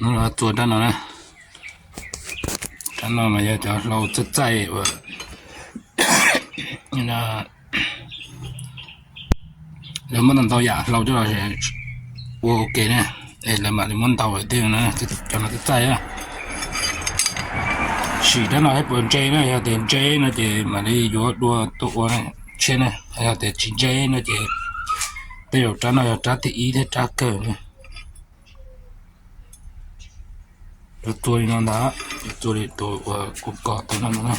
Txua rab no na, rab no mas yog cov hlau txaij txaij uas lawv muab ntau ntau yam hlau coj los ua ua ke na, es lawv mam li muab ntaus tej no, cov no txaij txaij. Sim rab no saib puas ntse na, yog tias ntse no ces mam li yuav dua tuaj ua tshiab na, yog tias tsis ntse no ces tej zaum rab no yog rab thib ib thiab rab kawg na. Yuav txua li no ntag, yuav txua li tus uas kuv kos tau no no na.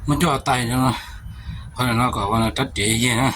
Muab coj tais no, qhov no kom rab riam yeg na.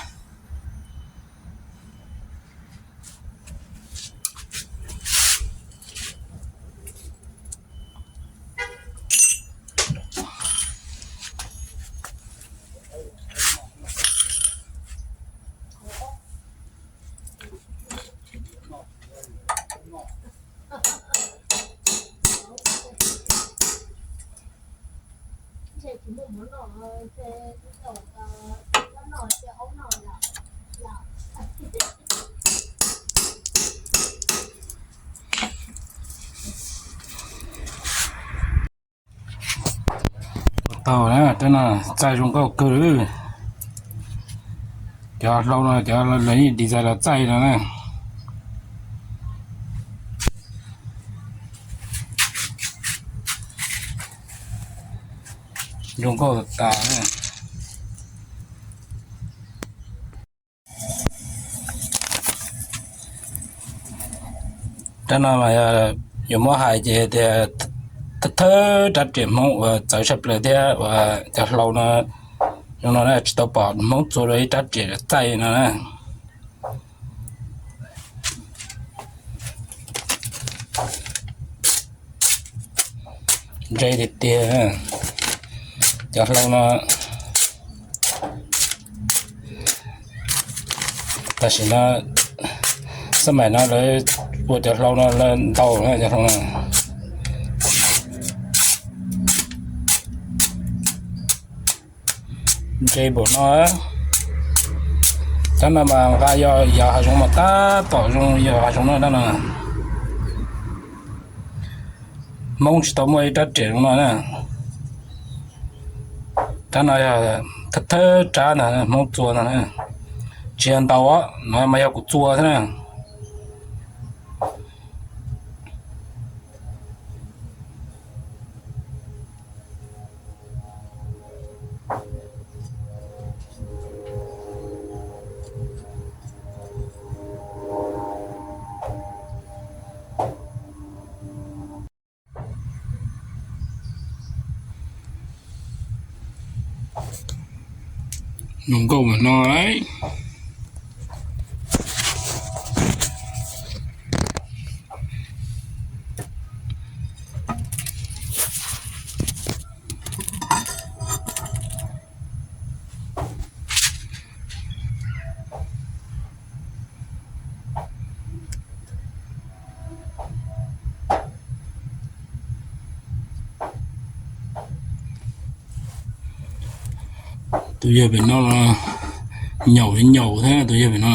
Tau na, rab no txaij zoo nkauj kawg. Cov hlau no cov lawv yeej design los txaij no na. Zoo nkauj tas. Rab no mas yuav muab hais ces tias thawj rab riam Hmoob uas txawv tshaj plaws thiab uas cov hlau no zoo no na, tsis tau pom Hmoob txua dua ib rab riam txaij no na. Ntse tiag tiag. Cov hlau no tam sim no, xab maim no lawv ua cov hlau no lawv ntau na cov hlau no. Ntse npaum no. Rab no mas nqa yos hav zoov mas tab tom zoo yos hav zoov no rab no. Hmoob tsis tau muaj ib rab riam zoo no na. Rab no yog thawj rab ntag Hmoob txua no na. Tsis yog ntau os, no mas yog kuv txua xwb na. Zoo nkauj mas no lauj. Tus yawg pem no los nyaum li nyaum thiab tus yawg pem no.